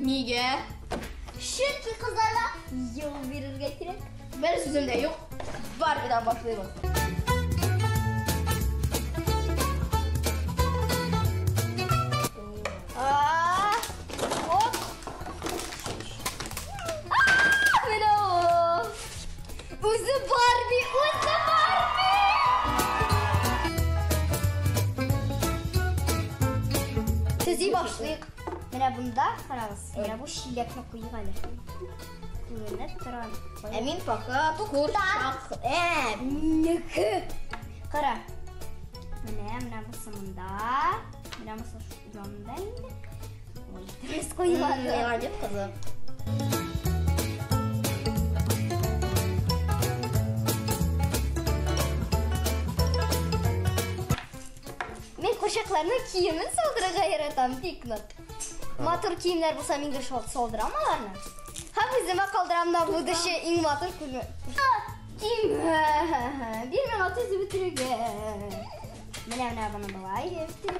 Нигә? Чөнки кызларга юл бирергә кирәк. Бер сүзем дә юк. Барбидан башлыйбыз. А, Оп. А, Менә ул. Үзе Барби, үзе Барби. Төзи башлыйк. Менә бунда карагыз. Менә бу чиләкне куйыйк әле. Күренеп тора. Ә мин пока курчак. Неке. Кара. Менә, менә бусы монда. Менә бусы янында инде. Ой, дөрес куймадым. Миңа бик кызык. Мин курчакларның киемен салдырырга яратам бик нык. Матур киемнәр булса, мин гел салдырам аларны. Һәм үземә калдырам на будущее иң матур күлмәк. Кием. Бир миңа төзеп бетерергә. Менә менә моны болай.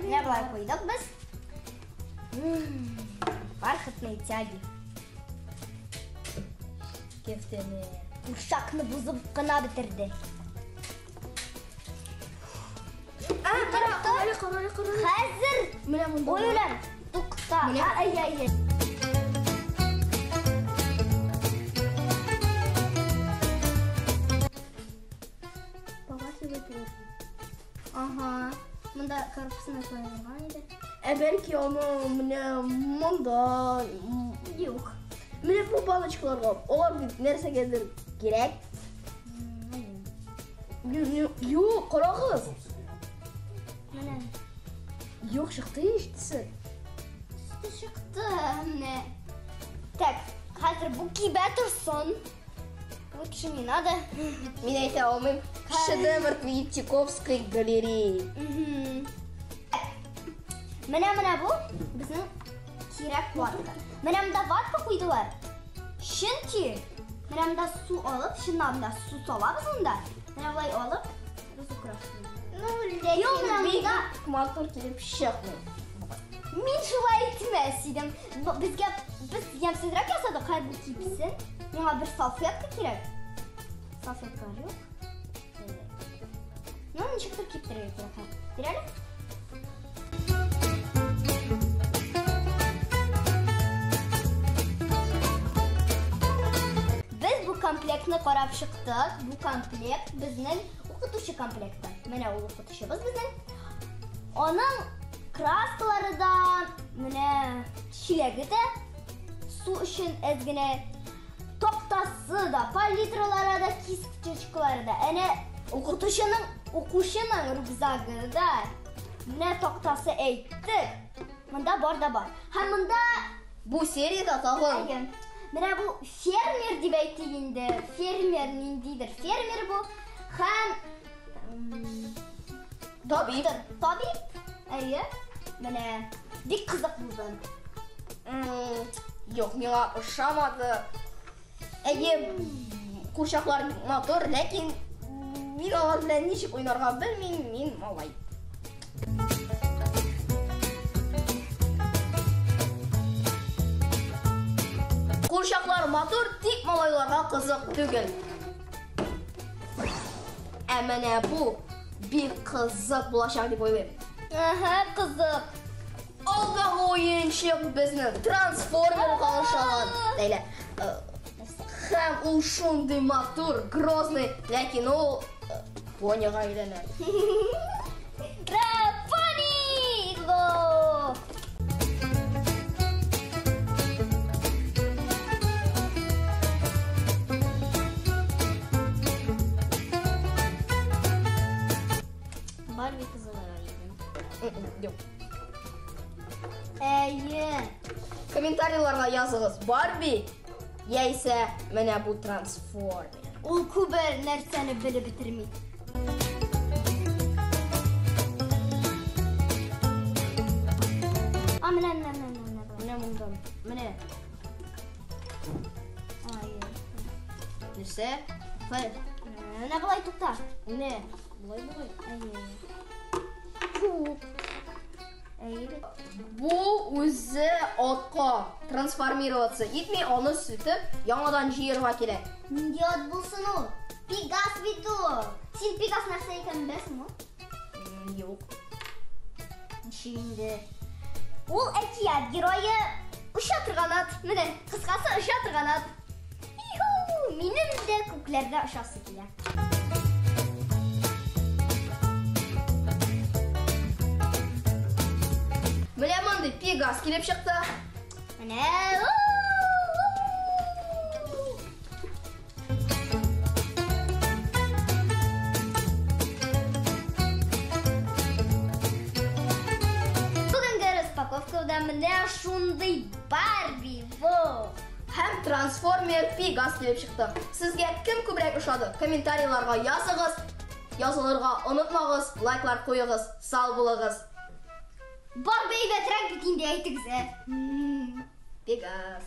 Менә болай куйдык без. Бархатные тяги. Кефтене. Курчакны бузып кына бетерде. А, кара, кара, кара, кара. Хәзер Менә монда. Ой, үләм. Тукта. Менә. Ай, ай, ай. Ага. Монда коробкасына куелган иде. Ә бәлки аны менә монда. Юк. Менә бу баночкаларга алар бит нәрсәгәдер кирәк. Юк, карагыз. Менә. Юк, чыкты ишетсе. Чыкты. Менә. Так, хәзер бу кибә торсын. Лучше не надо. Мин әйтә алмыйм. Шедевр Третьяковской галереи. Мгм. Менә менә бу безнең кирәк ватка. Менә монда ватка куйдылар. Чөнки менә монда су алып, чыннан да су салабыз монда. Менә болай алып, разукрашиваем. Ну, Юк, менә монда бик матур килеп чыкмый. мин шулай әйтмәс идем. Безгә без ямьсезрәк ясадык, хәзер бу кипсен. Миңа бер салфетка кирәк. Салфетка юк. Ну, ничектер киптерергә кирәк. Бир әле. Без бу комплектны карап чыктык. Бу комплект безнең укытучы комплекты. Менә ул укытучыбыз безнең. Аның краскалары да, менә чиләге дә, су өчен әз генә тактасы да, палитралары да, кисточкалары да. Әнә укытучының, укучының рюкзагы да. Менә тактасы әйттек. Монда бар да бар. Һәм монда Бу сериядә тагын Әйе. Менә бу фермер дип әйтик инде. Фермер ниндидер фермер бу. Һәм табиб. Табиб. Әйе. Менә бик кызык булды. Юк, миңа ошамады. Әйе, курчаклар матур, ләкин мин алар белән ничек уйнарга белмим, мин малай. Курчаклар матур, тик малайларга кызык түгел. Ә менә бу бик кызык булачак дип уйлыйм. Ага, кызык. Алдагы уенчык безнең трансформерга охшаган. Ләйлә. Һәм ул шундый матур, грозный, ләкин ул понига әйләнә. Ура, пони! Го! Барби кызыллар идем. Юк. Әйе. Комментарийларга языгыз. Барби яисә менә бу трансформер. Ул күп нәрсәне белеп бетерми. А, менә, менә, менә, менә, менә. Менә мондан. Менә. Ай. Нәрсә? Хәй. Менә болай тукта. Менә. Болай болай. Әйе. Фу. Әйе бит. Бу үзе атка трансформироваться итми, аны сүтеп, яңадан җыерга кирәк. Нинди ат булсын ул? Пегас бит ул. Син Пегас нәрсә икәнен беләсеңме? Юк. Ничек инде? Ул әкият герое, оча торган ат. Менә, кыскасы, оча торган ат. Иху, минем дә күкләрдә очасы килә. Менә мондый Пегас килеп чыкты. Менә. Бүгенге распаковкада менә шундый Барби. Во! Һәм трансформер Пегас килеп чыкты. Сезгә кем күбрәк ошады? Комментарийларга языгыз. Язылырга онытмагыз, лайклар куегыз. Сау булыгыз. Барби әйбәтрәк бит инде, әйтегез, ә. Пегас.